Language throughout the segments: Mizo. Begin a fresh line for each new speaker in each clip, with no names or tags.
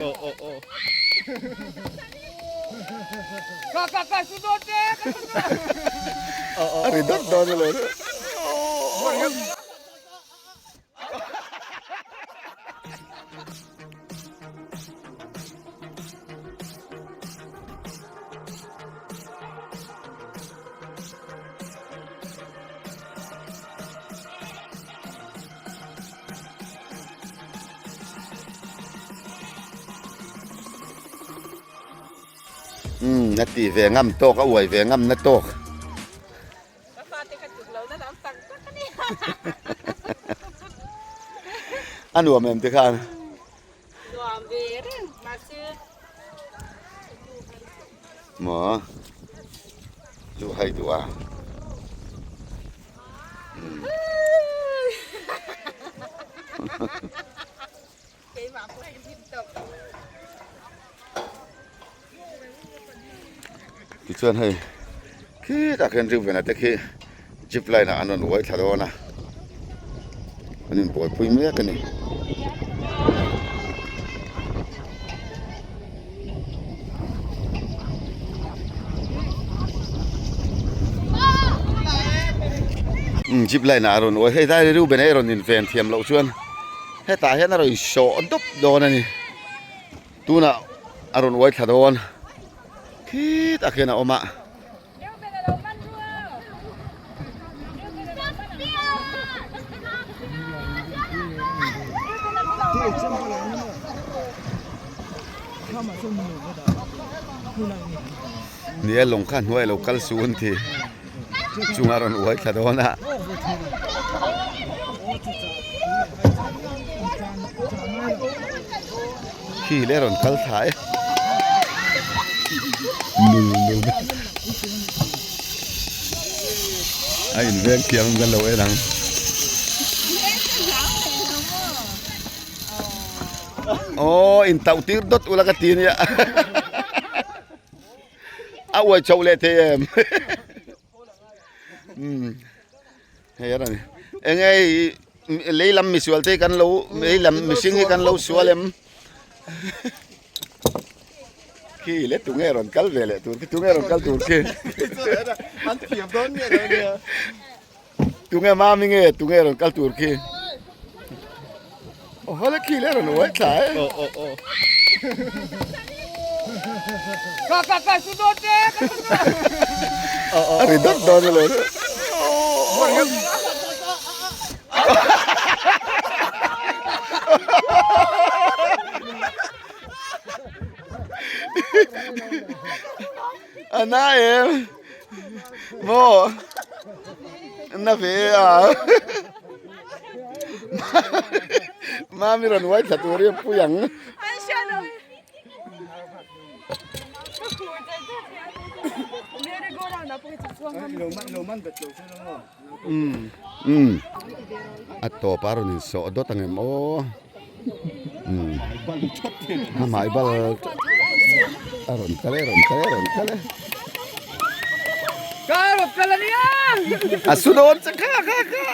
A ri dawt dawn a lo. Umm a ti ve ngam tawk a uai ve ngam na tawk.
Ka fate ka tuk lo na lam tak tak a ni.
A nuam em tikhan?
Nuam ve reng mahse.
Maw chu hai duh a.
Keimah pawh hi hlim tawp.
Tichuan hei khitah khian Reuben-a te khi jeep line ah an rawn uai thla dawn a an inbuaipui mek a ni. Umm jeep line ah a rawn uai hei tlai Reuben-a hi a rawn inven thiam loh chuan hetah hian a rawn sawh dawp dawn a ni. Tunah a rawn uai thla dawn khitah khian a awm a. Ni a lawng kha hnuai a lo kal su an ti chunga a rawn uai thla dawn a. Khi le rawn kal thla e nul nul a in veng thiam kan lo en ang. Aw in tauh tir dawt ula ka ti ania a uai chhoh leh thei em umm hei a ni eng nge lei lam misual te kan lo lei lam mihring hi kan lo sual em khi le tunge rawn kal ve leh tur khi tunge rawn kal tur khi tunge mami nge tunge rawn kal tur khi aw hawle khi le rawn uai thla e a ri dawt dawn a lo a na em maw na ve a mami rawn uai thla tur hi a pui ang. Umm a tawp a rawn insawh dawt ang em aw umm a hmai bal a rawn kal e a rawn kal e a rawn kal e a su dawn che kha kha kha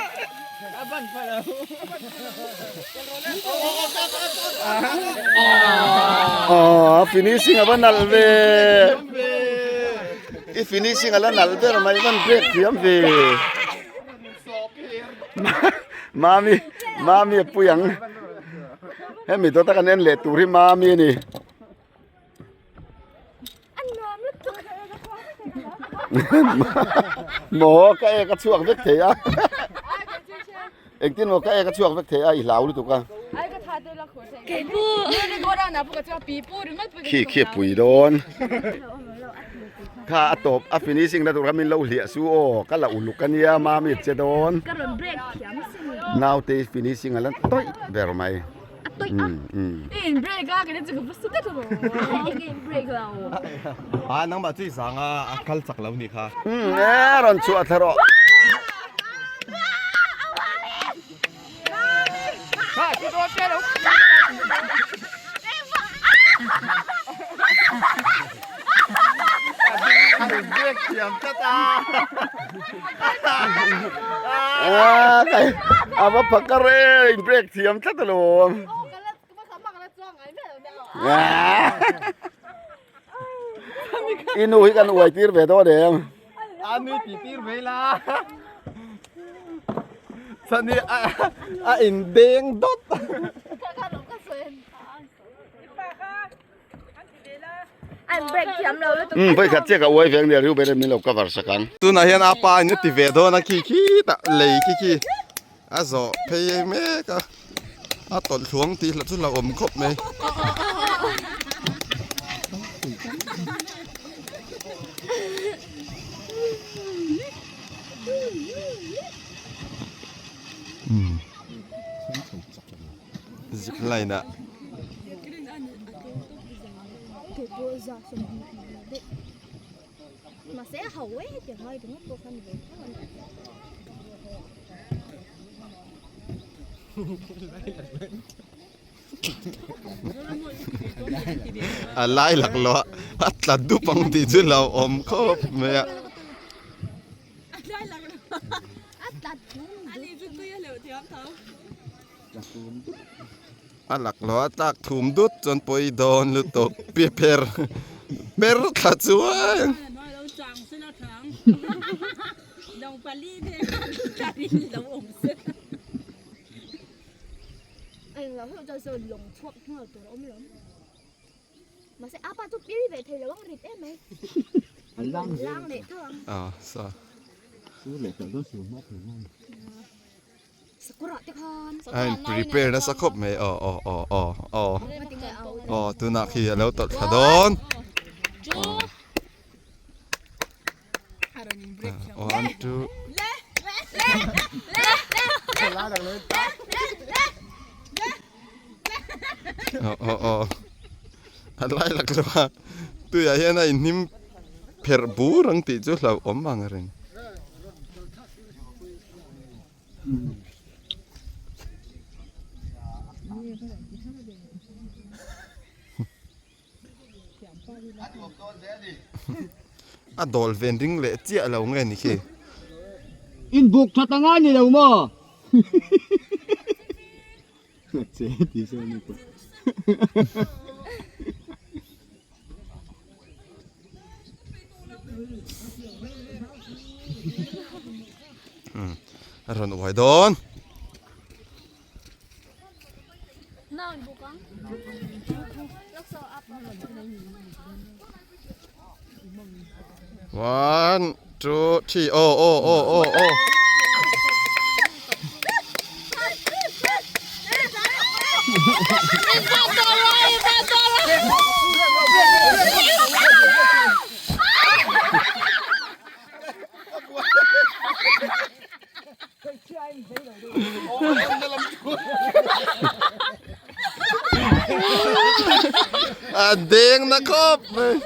Aww finishing ava nalh ve i finishing ala nalh ber mai van break thiam ve mami mami a pui ang hemi dawt a kan en leh tur hi mami a ni. Maw ka ek a chhuak vek thei a engtin maw ka ek a chhuak vek thei a i hlau lutuk a khi khi a pui dawn kha a tawp a finishing na tur kha min lo hliah su aw ka la uluk ania mami che dawn naute finishing a la tawih ber mai.
A tawih a. I in break a kan chu ka va su ta tawh. Eng in break lo.
A nangmah chu i zang a a kal chak lo ni kha.
Umm e rawn chhuah thla rawh.
Break thiam tlat a.
A va phakar e in break thiam tlat alawm. I nu hi kan uai tir ve dawn em?
A nui ti tir mai la. Chani a a in deng dawt.
Umm vawikhat chiah ka uai veng nia Reuben in min lo cover sak ang.
Tunah hian a pa in a ti ve dawn a khi khi tah lei khi khi a zawh phei mek a a tawlh thluang tih hla chu hlauhawm khawp mai. Zip line ah. A lai laklawh a tla dup ang tih chu hlauhawm khawp mai a. A laklawh a tlak thum dut chuan pawi dawn lutuk pi per per thla chuan. A in prepare nasa khawp mai aw aw aw aw aw aw tunah khi a lo tawlh thla dawn one two aw aw aw a lai laklawh a tuiah hian a inhnim pherh bur ang tih chu hlauhawm ang reng. A dawl ven ring leh chiah lo nge ni khi.
In buk that anga ni lo maw? Che ti se ni ko.
A rawn uai dawn. One, two, three, oh, oh, oh, oh, oh. A deng na khawp mai.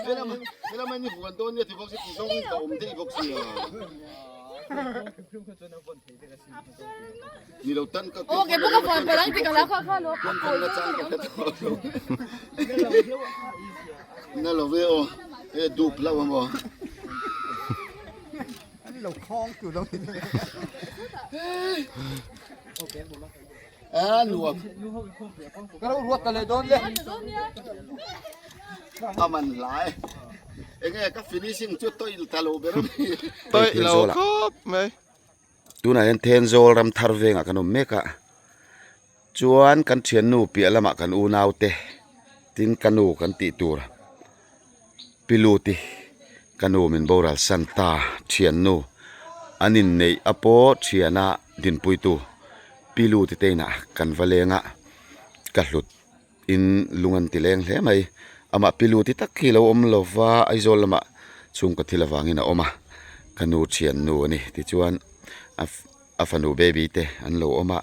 Tawih lo khawp mai.
Tunah hian Thenzawl ram thar vengah kan awm mek a, chuan kan thiannu piah lamah kan unaute tin ka nu kan tih tur Pi Luti ka nu min boral san ta thiannu an inneih a pawh thiana dinpuitu Pi Luti te inah kan va leng a, ka hlut in lung an ti leng hle mai amah Pi Luti tak hi lo awm lo va Aizawl lamah chhungkaw thil avangin a awm a ka nu thiannu a ni tichuan a fanu baby te an lo awm a.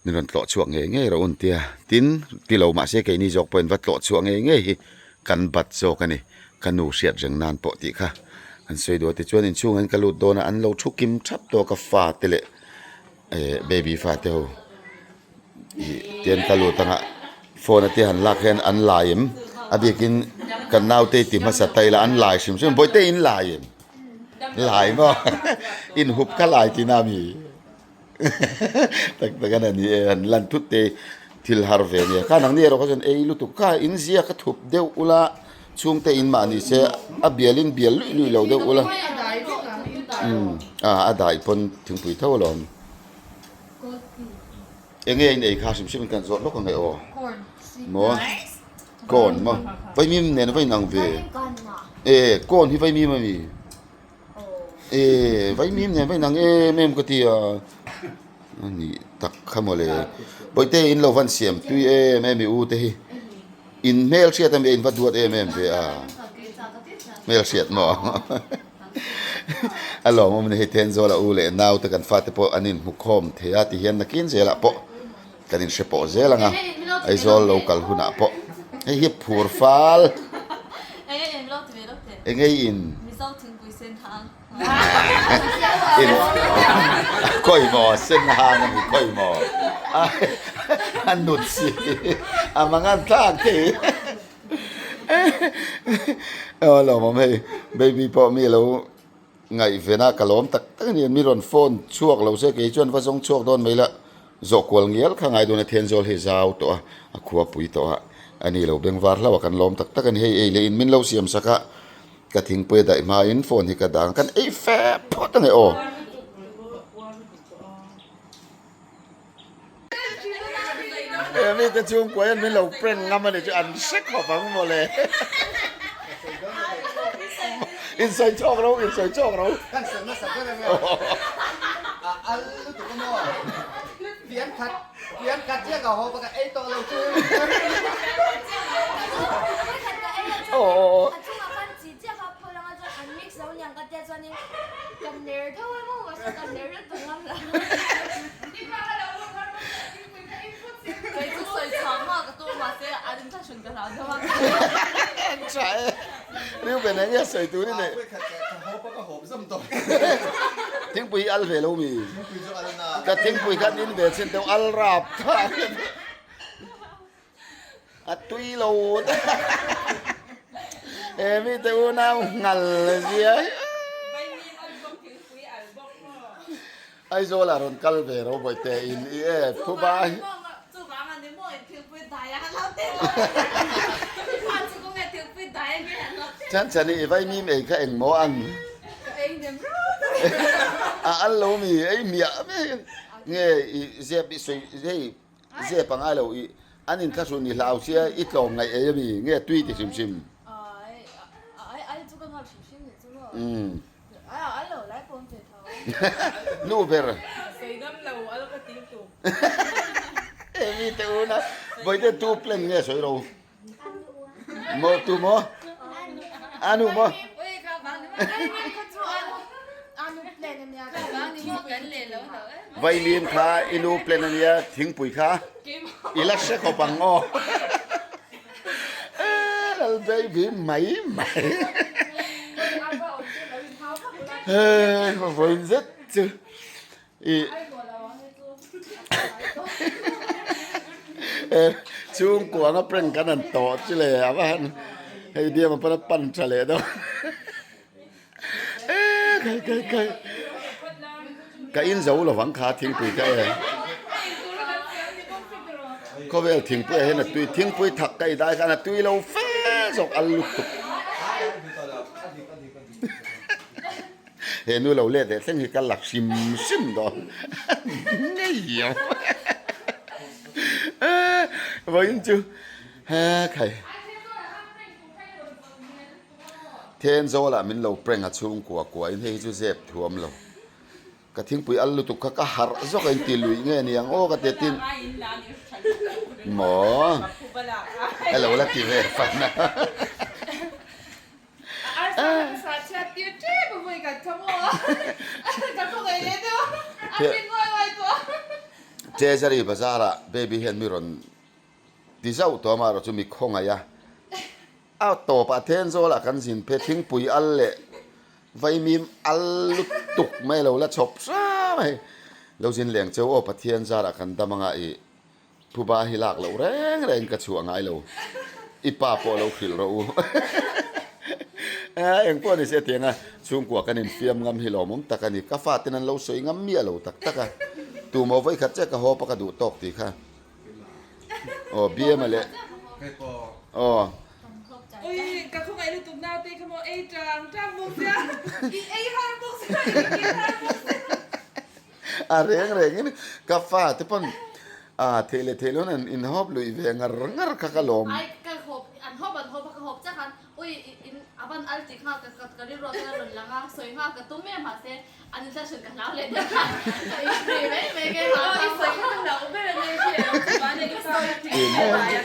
Min rawn tlawh chhuak ngei ngei rawh un tia tin ti lo mahse keini zawk pawhin va tlawh chhuah ngei ngei hi kan bat zawk a ni ka nu hriat reng nan pawh tih kha an sawi duh a tichuan inchhungah hian ka lut dawn a an lo thu kim thap tawk a fate leh eh baby fate ho ih tian ka lut anga phone a te han lak hian an lai em a bikin kan naute ti hmasa ta ila an lai hrim hrim bawihte in lai em lai maw inhup kha lai tihna a mi. Tak tak a ni e, han lan thut te. Thil har ve nia. Kha nangni erawh kha chuan ei lutuk kha in zia ka thup deuh ula chhungte in mah ni se a bial in bial luih luih lo deuh ula. Umm a a dai pawn thingpui tho alawm. Enge in ei kha hrim hrim in kan zawt lawk ang e aw. Maw corn maw vaimim nen va inang ve. E corn hi vaimim a mi. E vaimim nen va inang em em ka ti a. A nih tak kha mawle. Bawihte in lo van siam tui em em i u te hi. In hmelhriat a mi a in va duat em em ve a. Hmelhriat maw. A lawmawm a ni hei Thenzawl a u leh nau te kan fate pawh an inhmukhawm thei a tihian nakin zelah pawh kan inhre pawh zel ang a Aizawl lo kal hunah pawh hei hi phur fal eng ei in in khawi maw sen hang a ni khawi maw a nut si a mangan thlak thei. Aw lawmawm hei baby pawh mi lo ngaihven a ka lawm tak tak a ni mi rawn phone chhuak lo se kei chuan va zawng chhuak dawn mai la zawh kual ngial kha ngai dawn a Thenzawl hi zau tawh a a khua pui tawh a a ni lo bengvar hlauh a kan lawm tak tak a ni hei ei leh in min lo siam sak a ka thingpui a daih hmain phone hi ka dang kan ei fe phawt a ni aw. He mite chhungkua hian min lo prank ngam a ni chu an hre khawp ang mawle. Insawi chhuak ro, insawi chhuak ro.
Kan sawi nasa ber ang e. A al lutuk a maw? Pian khat, pian khat chiah ka haw bak a ei tawh lo chu.
Aw.
A chungah khan chi chiah kha phul anga chuan an mix lo niang ka tia chuanin ka ner deuh emaw mahse ka ner lutuk ngam lo.
Kei chu sawi chhuah hma ka tum mahse an inthlahrun ka hlau deuh a.
An tha e. Reuben eng nge sawi tur i neih? Thingpui hi al ve lo mi? Ka thingpui khan in ve chhin deuh al rap kha. A tui lo he mite unau nghal zia hi Aizawl ah rawn kal ve ro bawihte in i e thu bai Chan chan i vaimim ei kha engmaw ang a al lo mi ei miah miah nge i zep i sawi hei Zep a ngai lo i an inthlahrun i hlau sia i tlawm ngaih ei a mi nge tui ti hrim hrim. Nu ber. E mi te u na vawi tu plan nge sawi ro. Maw tu maw? Anu maw? Vaimim kha i nu plan a nia thingpui kha i la hre khawp ang aw. Lal baby mai mai. Hei vawiin zet chu. I chhungkua anga prank kan han tawh chu le a va han hei biama pawn a pan tha leh dawn e kai kai kai ka in zo lovang kha thingpui ka e khawvel thingpui ah hian a tui thingpui thak ka i dai khan a tui lo fe zawk a lutuk. He nu lo let leh thleng hi ka la hrim hrim dawn ngei ang vawiin chu he khai Thenzawl ah min lo prank a chhungkua kua in hei hi chu zep thuam lo ka thingpui al lutuk kha ka harh zawk a inti luih nge ni ang aw ka ti a tin maw hello la ti ve fan a. Treasury bazar ah baby hian mi rawn ti zauh tawh amaherawh chu mi khawngaih a, a tawp ah Thenzawl ah kan zin phei thingpui al leh vaimim al lutuk mai a lo la chhawp hram a hei lo zin leng cheu aw Pathian zar ah kan dam anga ih Phuba hi lak loh reng reng ka chhuah ngai lo. I pa pawh lo hrilh rawh u. Eng pawh ni se tiang a chhungkua kan infiam ngam hi lawmawm tak a ni. Ka faten an lo sawi ngam miah lo tak tak a. Tumaw vawikhat che ka haw pa ka duh tawk tih kha. Aw BM a leh aw.
Ui ka khawngaih lutuk naute kha maw ei tang tang bawk sia i ei har bawk sia i ei har bawk sia.
A reng rengin ka fa te pawn a theih leh theih loin an inhawp luih ve ngar ngar kha ka lawm.
Ai ka hawp an hawp an hawp a ka hawp chiah khan ui in a van al ti nghal ka ka rilru ah chuan a rawn lang a sawi nghal ka tum em mahse an inthla ka hlau leh deuh kha ka inhrui mai mai nge mah
i sawi kha ka hlau ber a nei hria lo chu mahni i fa ka ti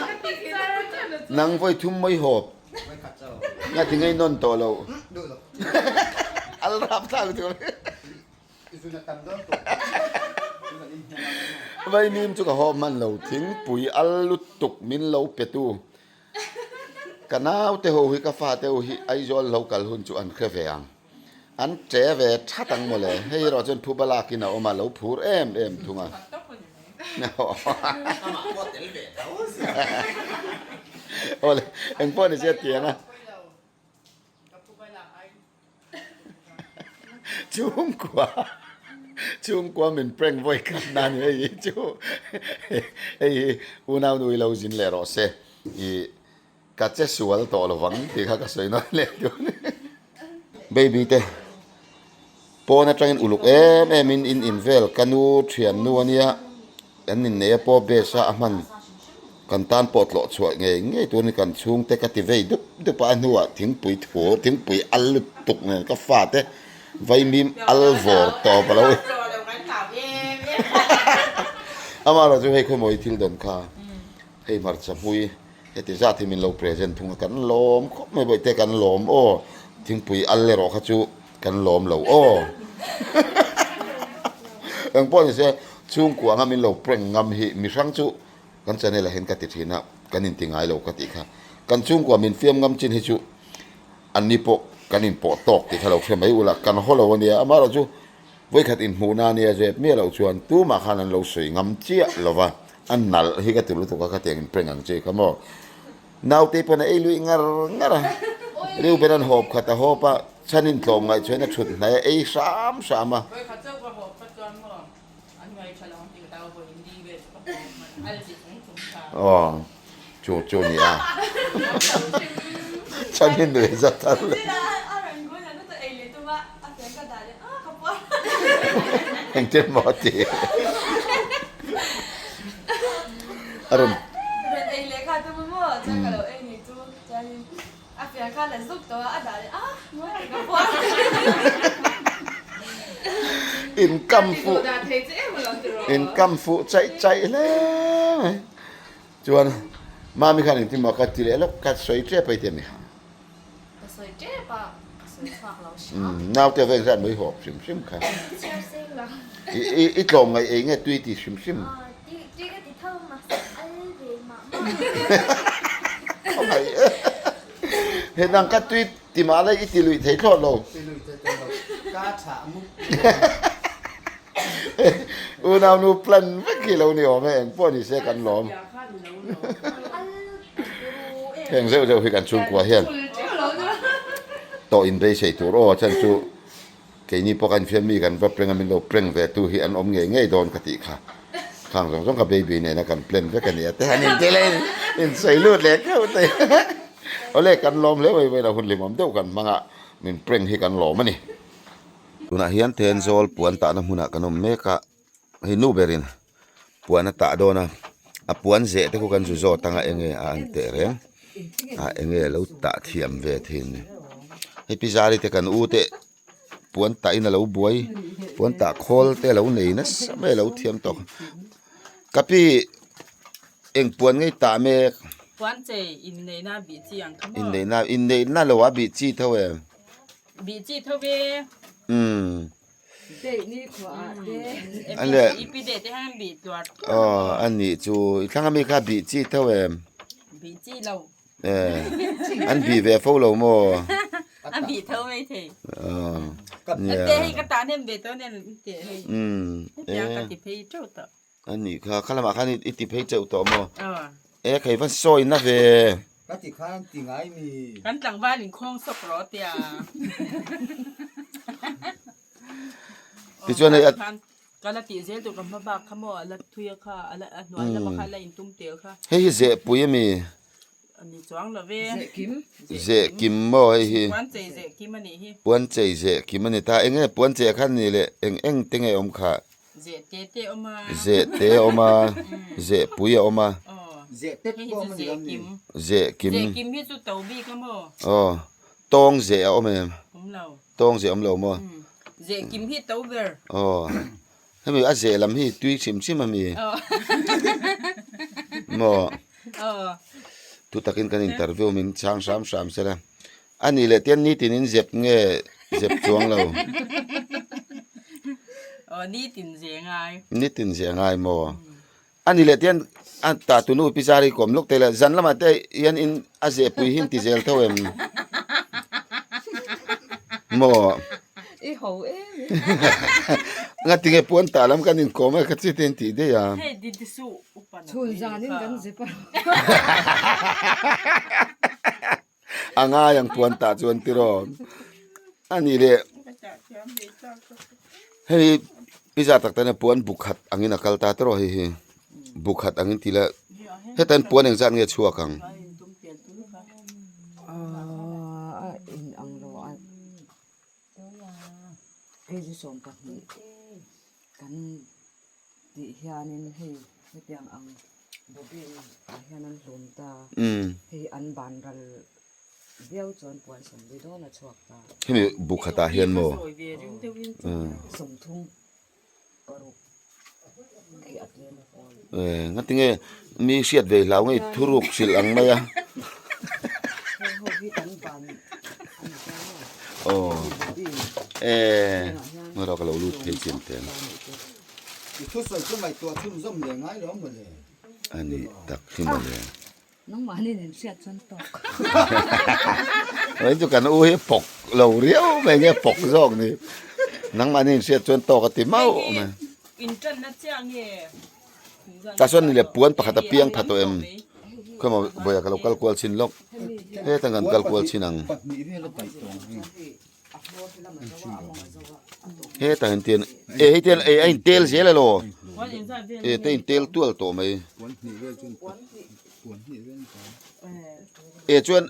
ka ti char char na chu.
Nang vawi thum mai hawp nga ti ngei nawn tawh lo al rap thlak tur. Vaimim chu ka haw hman lo, thingpui al lutuk min lo pe tu. Ka naute ho hi ka fate ho hi Aizawl lo kal hun chu an hre ve ang. An che ve that ang mawle, hei erawh chuan phuba lakin a awm a, lo phur em em thung a. Awle, engpawh ni se a tiang a. Chhungkua chhungkua min prank vawi khat na ni hei hi chu hei hi unau nu i lo zin leh rawh se ih ka che sual tawh lo vang tih kha ka sawi nawn leh tun baby te pawn atangin uluk em em in in in vel ka nu thian nu ania Kan inneih a pawh base a a hman kan tan pawh tlawh chhuah ngei ngei tur a ni kan chhungte ka ti vei dup dup a a hnuah thingpui thu thingpui al lutuk nen ka fate vaimim al vawr tawp a lo amaherawh chu hei khawmawi thil dawn kha hei hmarcha hmui heti zat hi min lo present thung a kan lawm khawp mai bawihte kan lawm aw thingpui al erawh kha chu Kan lawm lo aw. Eng pawh ni se chhungkua anga min lo prank ngam hi mi hrang chu kan channel ah hian ka ti thin a, kan inti ngai lo ka tih kha. Kan chhungkua min fiam ngam chin hi chu an ni pawh kan inpawh tawk tih kha lo hre mai ula, kan haw lo a nia. Amaherawh chu vawikhat inhmuhna a nia zep miah loh chuan tumah khan an lo sawi ngam chiah lo va, a nalh hi ka ti lutuk a khatiang in prank ang chi kha maw. Naute pawn a ei luih ngar ngar a, Reuben an hawp khat a hawp a, chhan in tlawm ngaih chuan a thut hnai a ei hram hram a.
Vawikhat chauh ka hawp kha chuan maw an ngaih tha lo ang tih ka tau vawi in li vel chu ka hawp hman al chi chung chung kha.
Aw chu chu ni a. Chhan in nuih za thar le. Engtin maw a ti? A rawn. In kam fuh in kam fuh chaih chaih hle mai. Chuan Mami khan engtin maw ka ti leh lawk ka sawi tep a i ti a mi?
Ka sawi tep a, ka sawi chhuak lo hram.
Naute veng zat mai hawp hrim hrim kha. I tlawm ngaih ei nge tui ti hrim hrim?
Tui ka ti tho mahse al ve mah mah.
Khawngaih e. He dang ka tui ti mah la i ti luih thei thlawt lo.
Ti luih thei tawh lo. Ka chhah mup.
Unau nu plan vek hi lo ni awm e, eng pawh ni se kan lawm. Heng zeuh zeuh hi kan chhungkua hian tawh in beisei tur aw chan chu keini pawh kan fiam mi kan va prank a min lo prank ve tu hi an awm ngei ngei dawn ka tih kha. Khang zawng zawng kha baby nena kan plan vek a nia te han in tel a in sawi lut leh keuh te. Awle kan lawm hle mai vawiin a hun hlimawm deuh kan hmang a min prank hi kan lawm a ni. Tunah hian Thenzawl puan tahna hmunah kan awm mek a, hei nu berin puan a tah dawn a, a puan zeh te khu kan zu zawt anga enge a an teh reng a enge a lo tah thiam ve thin ni. Hei pi Zari te kan u te puan tah in a lo buai puan tah khawl te a lo nei nasa mai a lo thiam tawk. Ka pi eng puan ngei tah mek?
Puan chei inneihna bih chi ang kha maw?
Inneihna inneihna lo a bih chi tho em?
Bih chi tho ve.
Umm.
Dei ni khua ah te.
Ale.
Ipi dei te han bih tuar tuar.
Aw ani chu i thlang ami kha bih chi tho em?
Bih chi lo.
Eh. An bih ve fo lo maw?
An bih tho mai thei.
Aw.
Nia. Te hei ka tan hem ve to nen te hei.
Umm.
Hetiang ka ti phei teuh tawh.
Ani kha kha lamah khan i ti phei cheuh tawh maw?
Aw.
E kei va sawi na ve.
Ka ti khan ti ngai mi.
Kan tlangval in khawng sawk rawh tia.
Tichuan hei a.
Ka la tih zel tur ka hma bak kha maw a la thui a kha a la a hnuai lama kha a la intum tel kha.
Hei hi zehpui a mi?
A ni chuang lo ve.
Zehkim.
Zehkim maw hei hi?
Puan chei zehkim a nih hi.
Puan chei zehkim a ni ta. Eng nge puan chei khan ni le eng eng te nge awm kha?
Zeh te te awm a.
Zeh te a awm a, zehpui a awm a.
Aw.
Zeh tet
Hei hi
pawh
chu
awm a ni lo mi?
zehkim.
Zehkim.
Zehkim hi chu to bik a maw?
Aw. Tawng zeh a awm em?
Awm lo.
Tawng zeh awm lo maw?
Zeh kim hi to ber.
Aw. Hemi a zeh lam hi tui hrim hrim a mi? Maw?
Aw.
Tu takin kan interview min chhang hram hram sela. A nih leh tian nitin in zep nge zep chuang lo?
Aw nitin zeh ngai.
Nitin zeh ngai maw? A ni leh tian a ta tunu pi zar hi kawm lawk thei la, zan lamah te hian in a zehpui hi in ti zel tho em? Maw?
I ho em e.
Nga tinge puan tah lam kan inkawm a ka chi te in tih daih a.
Hei di ti suh upa na
Chhun zanin kan zep a.
A ngai ang puan tah chuan tiraw. A ni leh hei pizza tak tan puan bu khat angin a kal ta tiraw hei hi bu khat angin ti la heta hian puan engzat nge chhuak ang.
A in ang lo a kg 12 kan tih hianin hei hetiang ang bobin ah hian an hlum ta hei an ban ral viau chuan puan sawmli dawn a chhuak ta.
Hemi bu khatah hian maw?
30 paruk khi a tlem a kawl.
Ngatinge mi hriat ve hlau ngei thuruk hrilh ang mai a.
Heng ho hi kan ban a ni ta maw?
Aw e ngaw ka lo lut phei chin teng.
I thusawi chu ngaihtuah chhunzawm leh ngai lo mawle.
A ni tak hi mawle.
Nangmahni nen hriat chuan tawk.
Hei chu kan u hi pawk lo riau mai nge pawk zawk ni. Nangmahni in hriat chuan tawk a ti mauh mai.
Inṭanna chiah nge?
Tah chuan ni le puan pakhat a piang pha tawh em? Khawimaw vawiah ka lo kal kual chhin lawk. Hetah kan kal kual chhin ang. Hetah hian tian e hei tian e a intel zel elaw? E te intel tual tawh mai. E chuan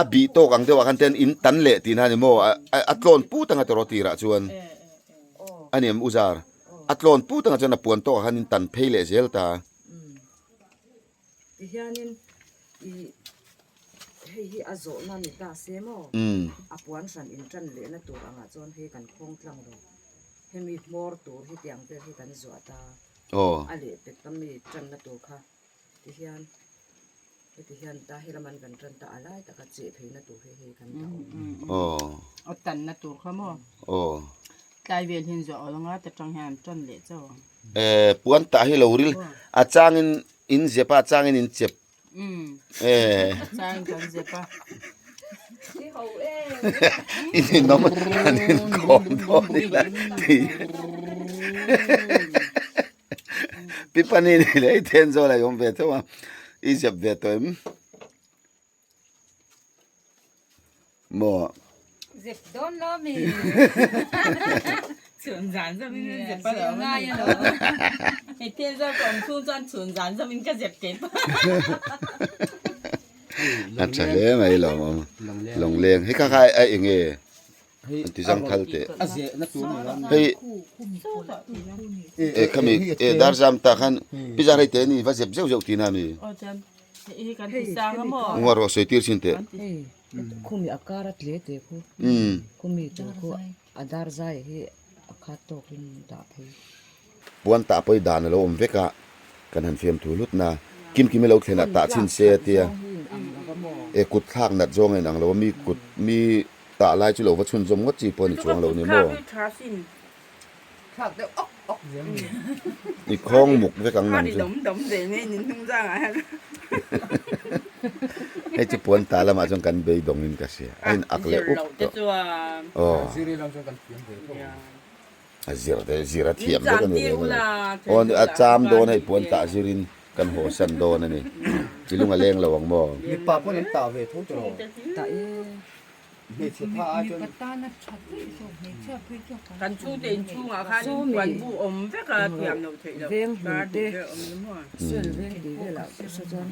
a bih tawk ang deuh ah khan tian in tan leh tihna a ni maw? A tlawn put anga tawrh tirah chuan a ni em u zar? A tlawn put anga chuan a puan tawk ah khan in tan phei leh zel ta.
Tihianin i hei hi a zawhna ni ta se maw? A puan hran in tan lehna tur angah chuan hei kan khawng tlang lo. Hemi hmawr tur hi tiang vel hi kan zuah ta. A lehpek a mi tanna tur kha tihian heti hian ta he lam an kan tan ta a lai taka cheh pheina tur hi hei kan dah awm.
A tanna tur kha maw? Tlai vel hian zuah awl anga ta tang hian an tan leh chauh ang.
Puan tah hi lo ril a changin in zep a a changin in chep.
A changin kan zep a.
In inawm an inkawm dawn ila tih Pi Pani ni leh i Thenzawl a i awm ve tho a, i zep ve tawh em? Maw?
Zep dawn lo mi.
Chhun zan zawm in an zep a lo.
Ngai a lo.
Hei Thenzawl ka awm chhung chuan chhun zan zawm in ka zep tep.
A tha hle mai lawmawm. Lawngleng. Hei kha kha a enge? An ti zang thal teh. Hei e khami e dar zam ta khan pizza rei te ni va zep zeuh zeuh tina mi. Ngua rawh sawi tir chin teh.
Khumi a kar a tle te khu. Khumi tur khu a dar zai hi a khat tawkin dah phei.
Puan tah pawh i dan a lo awm vek a, kan han fiam thu hlut na. Kim kim i lo thlen ah tah chhin se a tia. E kut thlak nat zawng a inang lo a, mi kut mi tah lai chu lo va chhunzawm ngawt chi pawh a ni chuang lo ni maw? I khawng muk vek ang nang chu. Hei chu puan tah lamah chuan kan beidawng in ka hria, a in ak leh up tawh. Aw. A zir te zir a thiam vek a ni reng a ni. Aw a cham dawn hei puan tah zirin kan haw san dawn a ni. I lung a leng lo ang maw?
Mipa pawn an tah ve tho tawh.
Tah e.
Hmeichhe tha ai chuan.
Mipa tana tha daih zawk hmeichhia phei chu kan
Kan chhungte inchhungah khan puan bu awm vek a thiam loh theih loh.
Veng hlun
Kar
te
duh ber awm ni maw?
Sual veng tih velah pawh saw chuan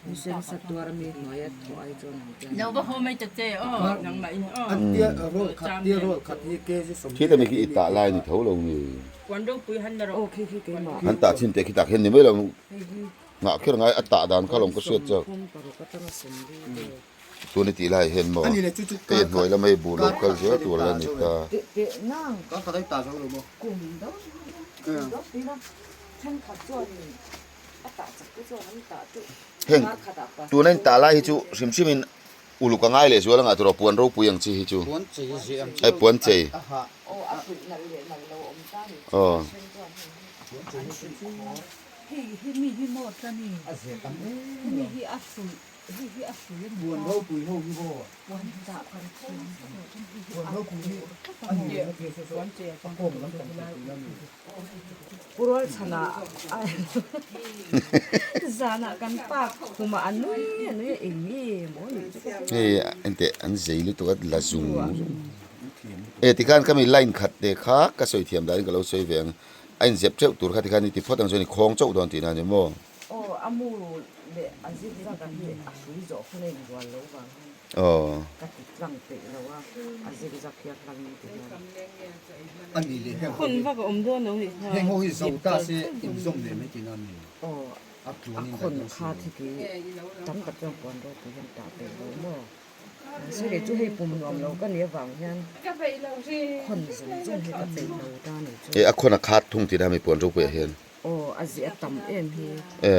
nisen sa tuar mi hnuaia thawh ai chuan an tiang.
Lo va haw mai ta che aw nangmah in aw.
An tia roll khat tia roll khat hi kg 40
Khi ta mi khi i tah lai ni tho lo nge.
Puan ropui han la rawh.
Aw khi khi keimah.
Han tah chin teh khi tah khian ni mai lo. Nghah kher ngai a tah dan kha lawm ka hriat chak. Tun i tih lai hian maw hei hnuai lama hei buh lo kal zel tur la ni ta. Heng tuna in tah lai hi chu hrim hrim in uluk a ngai leh zual anga tiraw puan ropui ang chi hi chu hei puan chei aw.
Hei hi mi hi maw ta ni? Hemi hi a hrui, hei hi a hrui a ni
Puan ropui ho hi maw?
Puan dah kan thiam tak lo chuan hei hi
Puan
a
ropui hi
tur tlat
a
a maw?
ni na phei saw saw a kawm lam pang thei tih na mi?
Pu Rual chhanah zanah kan pa khumah a nui a nui a eng nge maw nih chu ka hre.
Hei enteh an zei lutuk a la zung zung. E tikhan ka mi line khat te kha ka sawi thiam dahin ka lo sawi ve ang. A inzep teuh tur kha tikhan i ti phawt ang chuan i khawng chauh dawn tihna a ni maw?
Aw, a mu leh a zip zat a hi a hrui zawh hun a inrual lo vang hian ka ti tlang peih lo a, a zip zak hi a hlang in ti hian.
A ni leh heng ho
Hun
hi
vak a awm dawn lo nih kha.
Heng ho hi zo ta se inzawm leh mai tihna a ni.
Aw,
A
a
tluan in
khawn
daih dawn si
kha
lo.
thi ki tam tak chuan puan ropui hian tah peih lo maw? Mahse kei chu hei pum nuam lo ka nih avang hian khawn zawng zawng hi ka peih lo ta ni chu.
E a khawn a khat thung tih na mi puan ropui ah hian.
Aw a zeh a tam em hi.
E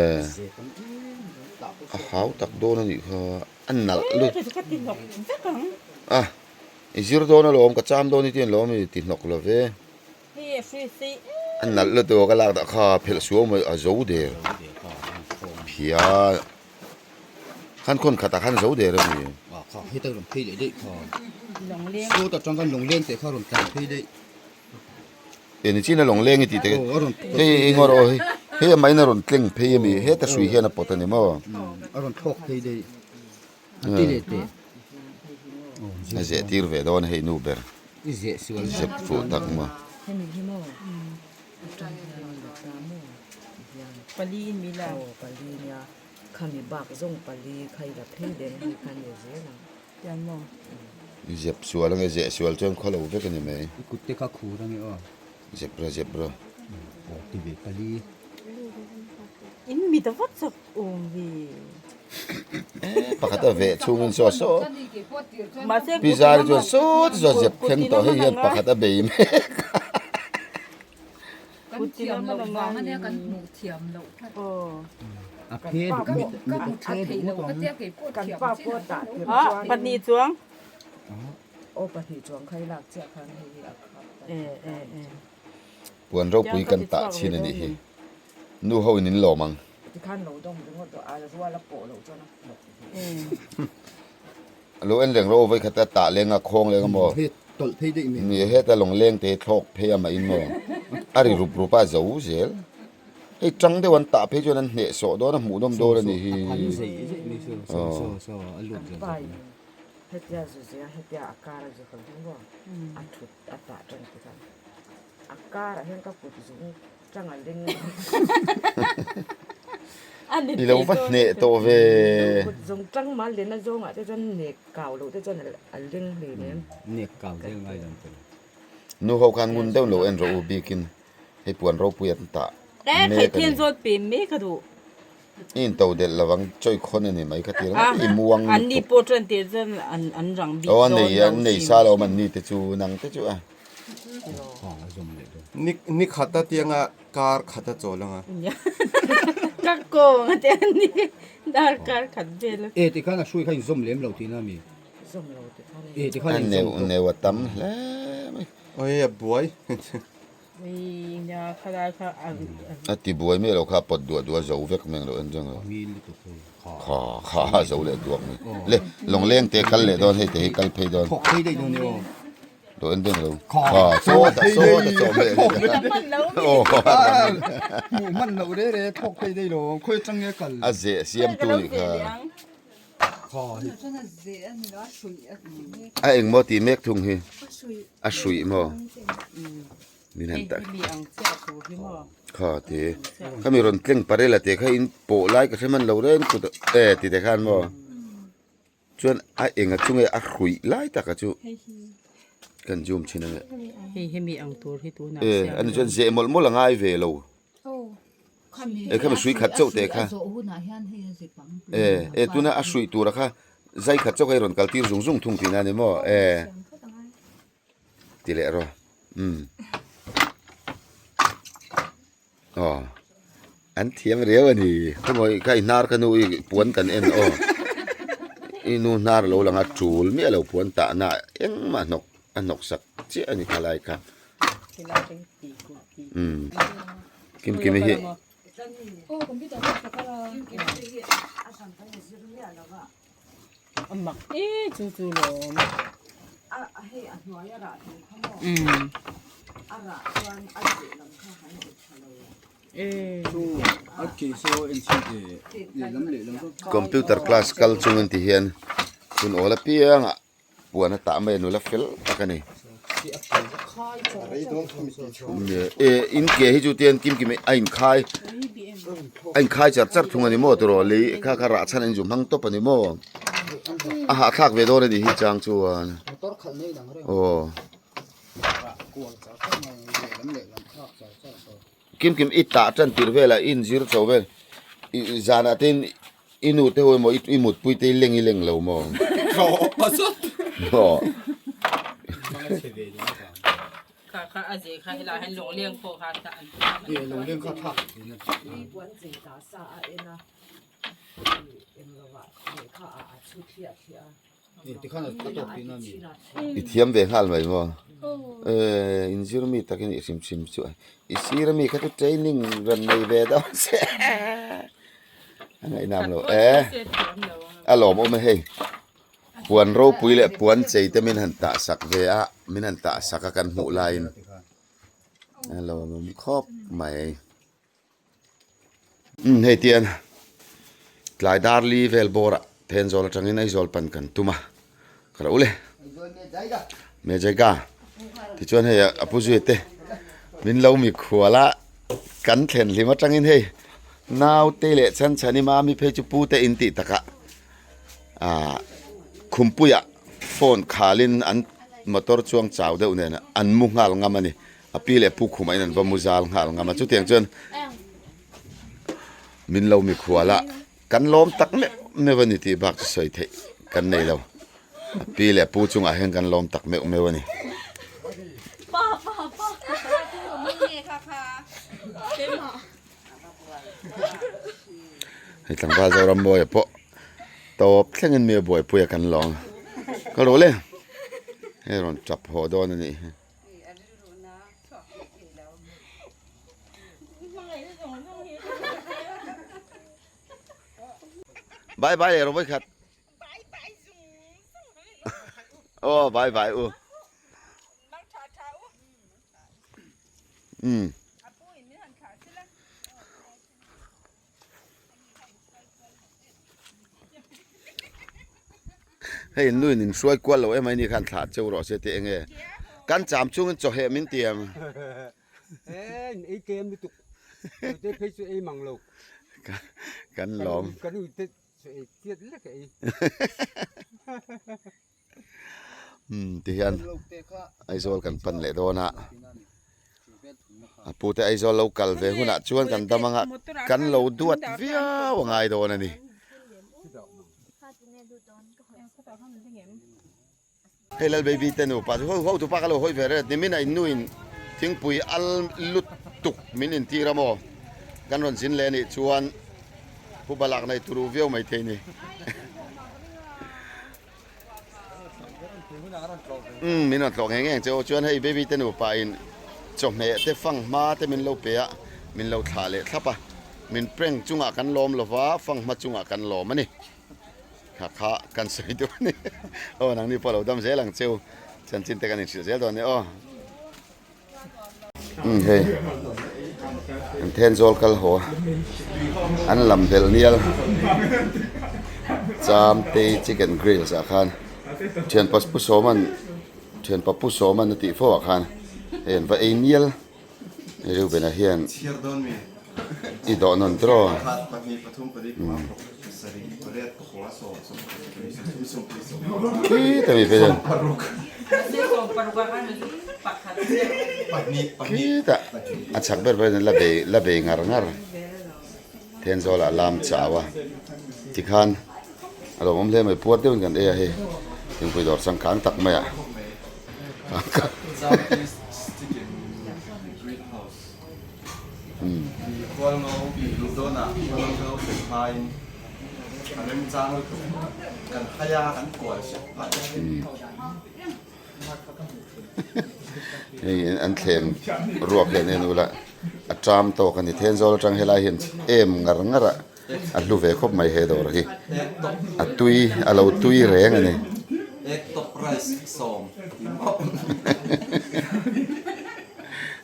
a hau tak dawn a nih kha a nalh lut. A i zir dawn alawm ka cham dawn i ti alawm i ti hnawk lo ve. A nalh lutuk a ka lak dah kha phelh suau mai a zo der phian. Khan khawn khatah khan zo der a ni.
Ah kha heta rawn phei leh daih kha. Sawt atang khan lawngleng teh kha rawn tlan phei daih.
E ni chin a lawngleng i tih te hei eng aw hei hei a main a rawn tleng phei a mi heta hrui hian a pawt a ni maw.
A rawn thlawk phei daih. A ti leh teh.
A zeh tir ve dawn a hei nu ber.
I zeh sual.
Zep fuh tak maw.
Hemi hi maw atang hian la ta maw hian.
Pali in mi la.
Aw pali nia. Khami bak zawng pali kha i la phei deng hi kha ni zel ang.
Tiang maw?
I zep sual ange, zeh sual chuan khaw lo vek a ni mai.
I kut te kha khur ange aw.
Zep ra zep ra.
Aw ti ve pali.
In mit a vat chak awm ve.
Pakhat a veh chhungin saw saw.
Mahse
Pi Zari chuan sawt saw zep thleng tawh hei hian pakhat a bei mek.
Kan thiam loh vang ania kan hmuh thiam loh kha.
A phe duh mit mit a phe duh ngawt ang.
Kan pa pawh tah tir chuan.
Pahnih chuang.
Aw pahnih chuang kha i lak chiah khan hei hi a khap ta.
Puan ropui kan tah chin a nih hi. Nu ho in in lawm ang.
Tikhan lo dawng ringawt tawh a rual a pawh loh chuan a hnawk.
Lo en reng rawh vawi khat a tah leng a khawng leng a maw?
He tawlh phei daih mai.
Ni heta lawng leng te thlawk phei a mah in maw? A ri rup rup a zo zel. Hei tang deuh an tah phei chuan an hneh sawh dawn a hmuh nawm dawn a nih hi.
A phan zei zei mai saw saw saw saw a lut zel
Kan pa in hetia zu zia hetia a kar a zu hawi hi maw a thut a tah tan ti khan a kar ah hian ka kut zung
I lo va hneh tawh ve. Nu ho khan ngun deuh lo en rawh u bikin hei puan ropui an tah mek a ni. I in to delh lovang chawi khawn a ni mai kha tir i muang lutuk. Aw an nei an nei sa lo an ni te chu nang te chu a.
Ni ni khat a tianga kar khat a chawl anga.
Ka kawng a te a ni dar kar khat vel a.
E tikhan a hrui kha inzawm lem lo tihna a mi?
Zawm lo tikhan
E tikhan
A
inzawm
neu
tawh.
neu a tam hle mai.
Oi a buai.
Ui nia khalai kha a
A ti buai miah lo kha a pawt duah duah a zo vek mai ang lo en reng lo.
Ngil lutuk hei.
Kha kha a zo leh duak mai. Le lawngleng te kal leh dawn hei te hi kal phei dawn.
Thawk phei daih dawn e aw.
Lo en reng lo. Kha saw ta saw ta chawm leh
Aw. Hmuh hman loh re re thawk phei daih lo khawi atang nge kal.
A zeh siam tu nih kha. A eng maw tih mek thung hi a hruih maw min han tak kha ti khami rawn tleng parel a te kha in pawh lai ka hre hman lo reng kut e ti te khan maw chuan a eng a chunge a hruih lai taka chu kan zoom thin ange
hei hemi ang tur hi tunah
e ani chuan zeh mawlh mawlh a ngai ve lo. E khami hrui khat chauh teh kha e e tuna a hruih tura kha zai khat chauh kha i rawn kal tir zung zung thung tihna a ni maw e ti leh rawh umm aw an thiam riau a ni khawmawi kha i hnar kha nu i puan kan en aw i nu hnar lo lang a tul miah lo puan tahna engmah hnawk a hnawk sak chiah a ni khalai kha. Umm kim kim hi computer class kal chungin ti hian hun awl apiangah Puan a tah mai a nula fel tak a ni. E in ke hi chu tian kim kim a inkhai a inkhai char char thung a ni maw tiraw lei kha kha rah chhan a inzu hmang tawp a ni maw a hahthlak ve dawn a nih hi chang chuan aw kim kim i tah tan tir velah i inzir chho vel i zanah te in I nu te ho emaw i mutpui te i leng i leng lo maw? Aw. I thiam ve nghal mai maw? Eh, inzir mi takin i hrim hrim chu a. I sir ami kha chu training rawn nei ve dawn che. A ngaihnam lo e. A lawmawm e hei. Puan ropui leh puan chei te min han tah sak ve a, min han tah sak a kan hmuh laiin. A lawmawm khawp mai. Umm hei tian tlai dar li vel bawrah Thenzawl atangin Aizawl pan kan tum a ka lo le Mejaiga tichuan hei a pu zui te min lo mikhual a kan thlen hlim atangin hei naute leh chhan chhan i mami phei chu pu te in tih takah ah khumpuiah phone khalin an motor chuang chau deuh nen an mu nghal ngam a ni. A pi leh pu khumah in an va mu zal nghal ngam a, chutiang chuan min lo mikhual a, kan lawm tak meuh meuh a ni tih bak chu sawi theih kan nei lo. A pi leh pu chungah hian kan lawm tak meuh meuh a ni. Hei tlangval Zorammawia pawh tawp thlengin mi a buaipui a kan lawm. Ka rawh le, hei rawn tap haw dawn a nih hi. Bye bye leh rawh khat. Oh bye bye u. Um. Hei in nuin in hruai kual lo em a ni khan thlah cheu rawh se tih enge kan cham chungin chawheh min ti em.
Ee in ei tlem lutuk te phei chu ei mang lo.
Kan lawm.
Kan ui te chu ei chiat lek a ei.
Umm tihian Aizawl kan pan leh dawn a a pute Aizawl lo kal ve hunah chuan kan dam anga kan lo duat viau a ngai dawn a ni. Hei Lal Baby te nupa chu ho ho tupa ka lo hawi ve reng nimin a innu in thingpui al lut tuk min intir a maw kan rawn zin leh a nih chuan Pu Balak nei turu viau mai thei ni. Umm min rawn tlawh ngei ngei che aw chuan hei baby te nupa in chawhmeh te fanghma te min lo pe a min lo thlah leh thlap a min prank chungah kan lawm lova fanghma chungah kan lawm a ni kha kha kan sawi duh a ni aw nangni pawh lo dam zel ang cheu chanchin te kan inhrilh zel dawn a ni aw. Umm hei an Thenzawl kal haw a an lam belh nial. Chamtei chicken grills ah khan thianpa pu Sawman thianpa pu Sawman a tih fo ah khan hei an va ei mial Reubena hian i dawh nawn tawh khita mi phei hian khita a chhak ber ber hian la bei la bei ngar ngar Thenzawl ah lam chau a tikhan a lo awm hle mai puar deuhin kan ei a hei thingpui dawr changkang tak mai ah Hei an thleng ruak hian en ula a ṭam tawk a ni Thenzawl aṭang helai hian em ngar ngar a a hlu ve khawp mai he dawr hi a tui a lo tui reng a ni.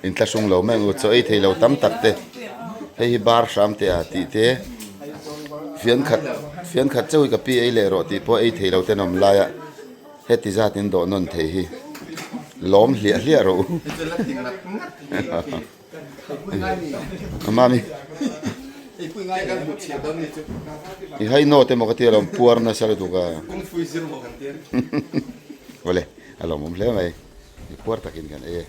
Inthlahrung lo mai ang u chaw ei thei lo tam tak te hei hi bar hram teh a tih te fian khat fian khat chauh hi ka pi ei leh rawh tih pawh ei thei lo ten awm lai a. Heti zat in dawh nawn thei hi lawm hliah hliah rawh u. Mami i hai note emaw ka ti alawm puar nasa lutuk a. Awle a lawmawm hle mai i puar takin kan ei e.